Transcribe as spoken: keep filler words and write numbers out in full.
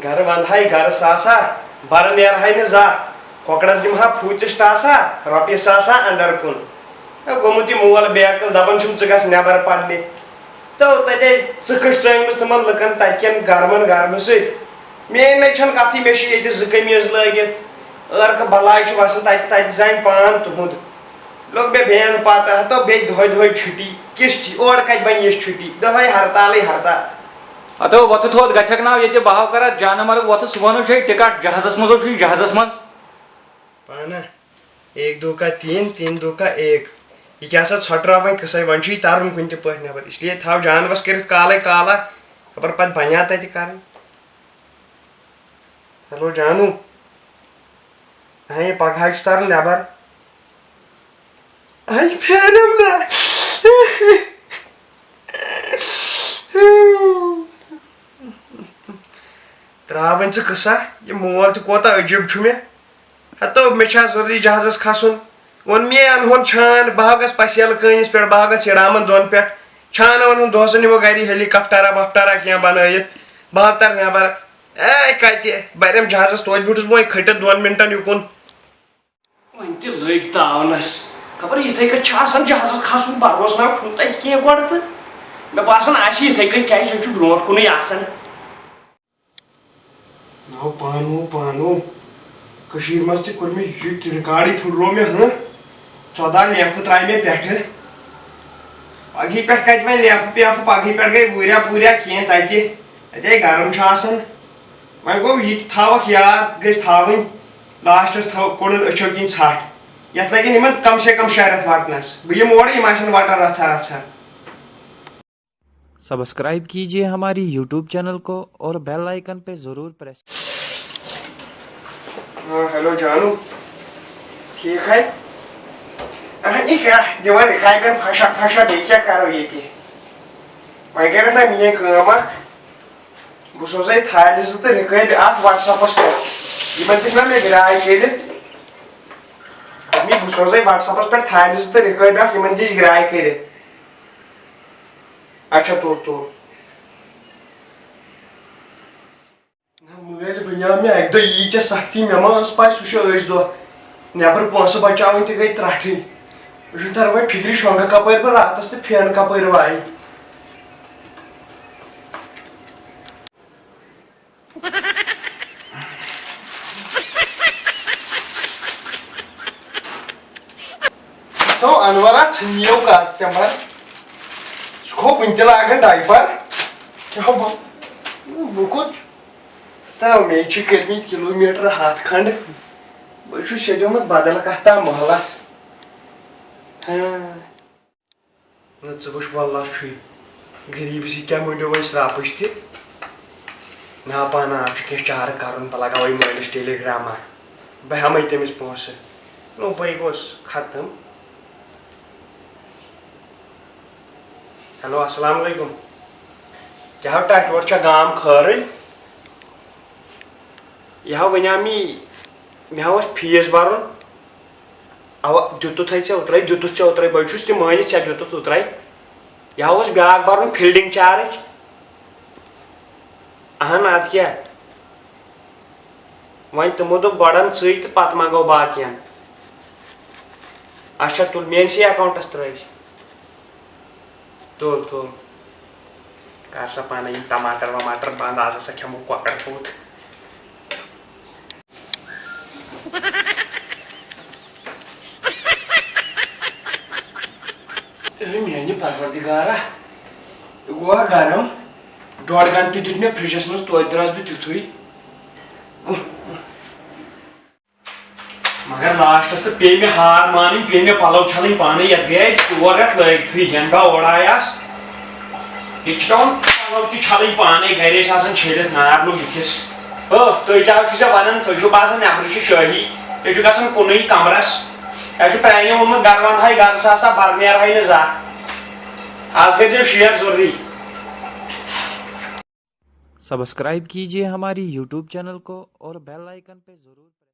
گرٕ ونٛدہاے گرٕ ساسا، بَرٕ نیرہاے نہٕ زانٛہہ۔ کۄکرَس دِمہٕ ہا پھوٗتِس ٹاسا، رۄپیہِ ساسا اندر کُن۔ ہے، گوٚمُت یہِ مول بے عقل، دَپان چھُم، "ژٕ گژھ نٮ۪بر پرنہِ۔" تو تَتے ژٕکٕٹھ ژٲنٛگمٕژ تِمن لُکن تَتہِ کٮ۪ن گرمن گرمہٕ سۭتۍ۔ میٛٲنۍ نَے چھَنہٕ کَتھٕے، مےٚ چھِ ییٚتہِ زٕ قمیٖض لٲگِتھ، عٲرقہٕ بَلاے چھِ وَسان تَتہِ، تَتہِ زانہِ پان تُہُنٛد۔ لوٚگ مےٚ بینٛد پَتہٕ، ہَتو بیٚیہِ دۄہَے دۄہَے چھُٹی۔ کِژھ چھِ؟ اورٕ کَتہِ بَنہِ یِژھ چھُٹی؟ دۄہَے ہرتالٕے ہرتال۔ ہتو وۄتھٕ تھوٚد گژھکھ نا ییٚتہِ بہو کرا جانہٕ مرگ وۄتھٕ، صُبحن چھے ٹکٹ جہازس منٛز، چھُے جہازس منٛز۔ پانہ، ایک دو کا تین، تین دو کا ایک۔ یہِ کیٛاہ سا ژھۄٹراو وۄنۍ قٕصے؟ وۄنۍ چھُ یہِ ترُن کُنہِ تہِ پٲٹھۍ نٮ۪بر، اس لیے تھاو جانوس کٔرِتھ کالے کالا، خبر پتہٕ بنیا تتہِ کرٕنۍ۔ ہیلو جانو، اہے پگہہ چھُ ترُن نٮ۪بر۔ اہے پھیرم نا۔ ترٛاو وۄنۍ ژٕ قٕصہ، یہِ مول تہِ کوتاہ عجیٖب چھُ مےٚ۔ ہتو، مےٚ چھا ضروٗری جہازس کھسُن؟ ووٚن مےٚ، انہون چھان، بہٕ ہا گژھٕ پسیلہٕ کٲنِس پٮ۪ٹھ، بہٕ ہا گژھٕ یڑامن دۄن پٮ۪ٹھ۔ چھانہٕ انہون دۄہسن نِمو گرِ ہیلی کاپٹرا واپٹرا کینٛہہ بنٲیِتھ۔ بہٕ ہا ترٕ نٮ۪بر۔ اے، کتہِ؟ برٮ۪م جہازس توتہِ بیوٗٹھُس بہٕ وۄنۍ کھٔٹِتھ دۄن منٹن یُکُن۔ وۄنۍ تہِ لٔگۍ تاونس۔ خبر یِتھَے کٔٹھۍ چھِ آسان جہازس کھسُن، بروسہٕ نہ چھُنہٕ تۄہہِ کینٛہہ گۄڈٕ تہٕ۔ مےٚ باسان آسہِ یِتھَے کٔٹھۍ، کیٛازِ سُہ چھُ برونٛٹھ کُنُے آسان۔ ناو پانو، پانو۔ کٔشیٖرِ منٛز تہِ کوٚر مےٚ یُتھ رِکارڈٕے پھُٹرو مےٚ، ہہ؟ ژۄداہ لیفہٕ ترٛایہِ مےٚ پٮ۪ٹھٕ۔ پگہٕے پٮ۪ٹھ کَتہِ وۄنۍ لیفہٕ پیفہٕ، پگہٕے پٮ۪ٹھ گٔے وُریا پوٗریا کینٛہہ تَتہِ۔ اَتے گرم چھُ آسان۔ وۄنۍ گوٚو، یہِ تہِ تھاوَکھ یاد، گٔژھۍ تھاوٕنۍ۔ لاسٹَس تھٲو، کوٚڑُن أچھو کِنۍ ژھَٹھ۔ یَتھ لَگن یِمَن کم سے کم شےٚ رٮ۪تھ وَٹنَس۔ بہٕ یِمہٕ اورٕ، یِم آسَن وَٹان رَژھا رَژھا۔ सब्सक्राइब कीजिए हमारी यूट्यूब चैनल को और बेल आइकन पे ज़रूर प्रेस। ہاں، ہیلو جانو، ٹھیٖک ہے؟ اہنی کیٛاہ دِوان رِکابٮ۪ن پھَشا پھَشا، بیٚیہِ کیٛاہ کَرو ییٚتہِ؟ وۄنۍ کَرٮ۪کھ نا میٛٲنۍ کٲم اَکھ، بہٕ سوزَے تھالہِ زٕ تہٕ رِکٲبۍ اَکھ WhatsApp-س پٮ۪ٹھ۔ یِمَن دِکھ نا مےٚ گرٛاے کٔرِتھ، امی بہٕ سوزَے WhatsApp-س پٮ۪ٹھ تھالہِ زٕ تہٕ رِکٲبۍ اَکھ، یِمَن دِچ گرٛاے کٔرِتھ۔ اچھا، تُل، تُل۔ نہ مٲلۍ، وۄنۍ آو مےٚ اَکہِ دۄہ ییٖژ ژےٚ سختی، مےٚ ما ٲس پَے سُہ چھُ أزۍ دۄہ نٮ۪بر پونٛسہٕ بچاوٕنۍ تہِ گٔے ترٛٹھٕے۔ مےٚ چھُنہٕ تران وۄنۍ فِکرِ شۄنٛگہٕ کَپٲرۍ بہٕ راتَس تہٕ پھیرٕ کَپٲرۍ وایہِ۔ تو انورا ژھٕنِو کَژ تہِ مَر۔ سُہ کھوٚو وٕنہِ تہِ لاگان ڈایپر۔ کیٛاہ بہٕ، بہٕ کوٚت چھُ؟ تو مےٚ چھِ کٔرمٕتۍ کِلوٗ میٖٹر ہَتھ کھنٛڈ۔ بہٕ چھُس سیٚدیومُت بدل کَتھ تام محلَس۔ ہاں۔ نہ، ژٕ وٕچھ، واللہ چھُے غریٖبی سۭتۍ کیٛاہ مٔنٛڈیو وۄنۍ سرٛاپٕچ تہِ۔ نا پانا، اَتھ چھُ کینٛہہ چارٕ کَرُن، بہٕ لگاوَے مٲلِس ٹیلی گرٛاما، بہٕ ہٮ۪مَے تٔمِس پونٛسہٕ۔ نوٚبٕے گوٚژھ ختم۔ ہیلو، السلام علیکم۔ کیٛاہ ہو ٹاٹھۍ، اورٕ چھا گام خٲرٕے؟ یہِ ہا وَنیٛام یی، مےٚ ہا اوس فیٖس بَرُن۔ اَوا، دیُتُتھ ہے ژےٚ اوترَے، دیُتُتھ ژےٚ اوترَے، بہٕ چھُس تہِ مٲنِتھ، ژےٚ دیُتُتھ اوترَے۔ یہِ ہا اوس بیٛاکھ بَرُن فیٖلڈِنٛگ چارٕج۔ اَہَن، اَدٕ کیٛاہ؟ وۄنۍ تِمو دوٚپ، "گۄڈَن ژٕے تہٕ پَتہٕ منٛگو باقیَن۔" اچھا، تُل، میٛٲنِسٕے اٮ۪کاوُنٛٹَس ترٛٲوِتھ۔ تُل، تُل۔ کر سا پانے یِم ٹماٹر وماٹر بنٛد، آز ہسا کھٮ۪مو کۄکر پوٗت۔ اے میانہِ پروردگارا، یہِ گوٚوا گرم۔ ڈۄڈ گنٹہٕ دیُت مےٚ فرجس منٛز، توتہِ درٛاس بہٕ تیُتھُے۔ مگر لاسٹس تہٕ پیٚیہِ مےٚ ہار مانٕنۍ، پیٚیہِ مےٚ پلو چھلٕنۍ پانے۔ یتھ گٔیے ژور رٮ۪تھ لٲگتھٕے، ینہٕ بہٕ اورٕ آیس۔ ییٚتہِ چھِ پٮ۪وان پلو تہِ چھلٕنۍ پانے، گرے چھِ آسان چھٔلِتھ، نار لوٚگ یِتھِس۔ ہو، تُہۍ کیٛاہ چھِو ژےٚ ونان؟ تُہۍ چھِو باسان نٮ۪برٕ چھِ شٲہی، تُہۍ چھِو گژھان کُنُے کمرس۔ تۄہہِ چھُ پرٛانہِ ووٚنمُت، گرٕ ونہٕ ہاے گرٕ سا سا، برٕ نیرٕ ہاے نہٕ زانٛہہ۔ از کٔرۍزیو share ضروٗری۔ सब्सक्राइब कीजिए हमारी यूट्यूब चैनल को और बेल आइकन पे जरूर